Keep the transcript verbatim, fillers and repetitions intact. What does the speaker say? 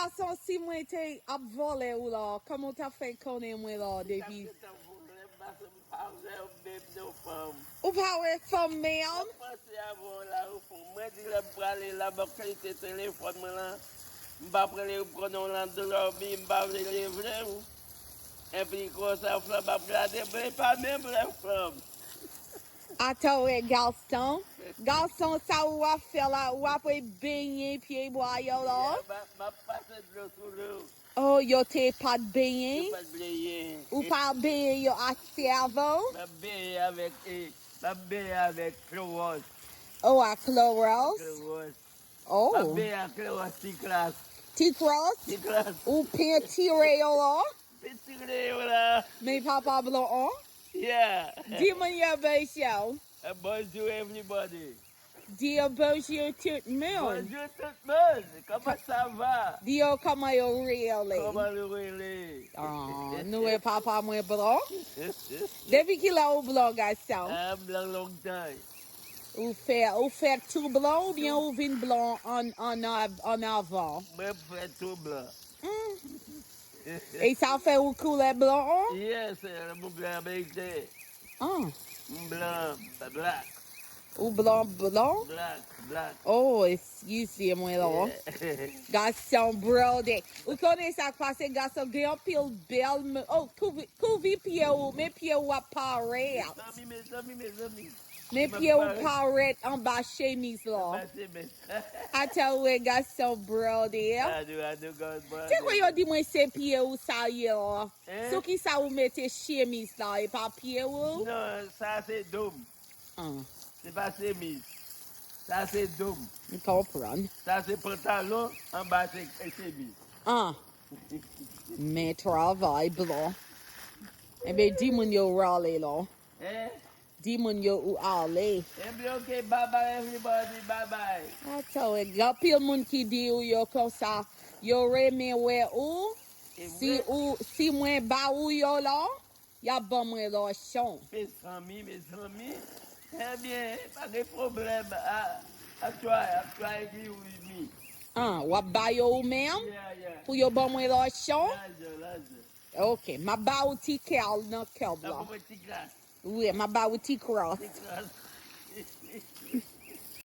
Gason, si mwen te ap vòlè ou la, kòman w t ap fè konnen mwen la depi? Mwen pa vle, m pa vle menm non fanm. Ou pa wè fanm menm? Mwen panse avè w la ou fou. Mwen di lè m prale la, m ap kalite telefòn mwen lan. M pa prale ou konnen w lan dòmi, m pa vle leve w. Epi konsa fanm ap gade mwen, pa menm lè fanm. Atò wè gason. Gason, sa ou ap fè la, ou ap benyen pye bwa yo la? M ap pase dlo sou nou. Oh, yo te pa t benyen? Yo pa t benyen. Ou pa benyen yo ase avè w? M ap benyen avèk, e, m ap benyen avèk klowòs. Oh, a klowòs? Klowòs. M ap Oh, benyen ak klowòs ti klas. ti kros? Ti klas. Ou pentire yo la? Pentire yo la. Men papa blan an? Yeah. Di moun yo bonjou. Uh, bonjour everybody. Di yo bonjou tout moun. Bonjour tout le monde. Comment ça va? Di yo kòman yo rele. Kòman nou rele? Ah, nou e papa mwen blan. Depi kilè ou blan gason? Ah, m blan lontan. Ou fè, ou fèt tou blan oubyen ou vin blan an, an, av- an avan? Mwen fèt tou blan. E sa fè ou koulè blan an? Yes, eh, m blan ameriken. Ah, M blan, black, ou blan blan? black, black. Oh, excuse mwen la. Gason brode. Ou konnen sa k pase gason gen anpil bèl men, oh, kouvi, kouvi pye ou, men pye ou ap parèt. Mezanmi, mezanmi, mezanmi. Men pye ou parèt anba chemiz la. Pase men. Atò wè gason brode. Ado, ado, God, brother. Se kwa yo di mwen se pye ou sa ye la? Hein? Sou ki sa ou mete chemiz la? E pa pye ou? Non, sa se dom. Ah, Se pa chemiz. Sa se dom. m konprann. Sa se pantalon, anba se chemiz. Ah, men travay blan. Enben, di moun yo rale la. Hein? Di moun yo ou ale. Ebyen, ok, bye bye everybody, bye bye. Atò wè, gen anpil moun ki di ou yo konsa, yo renmen wè ou. E Si vre? Ou, si mwen ba ou yo la, y ap ban mwen lòchon. Mezanmi, mezanmi. Ebyen, pa gen pwoblèm. A, a try, a try give with me. Ah, w ap ba yo ou menm? Yeah, yeah. Pou yo ban mwen lòchon? Lajan, lajan. Ok, m ap ba ou ti kèl nan kèb Nan la. Pou mwen ti gras. Wi, m ap ba ou ti kros. Ti gras.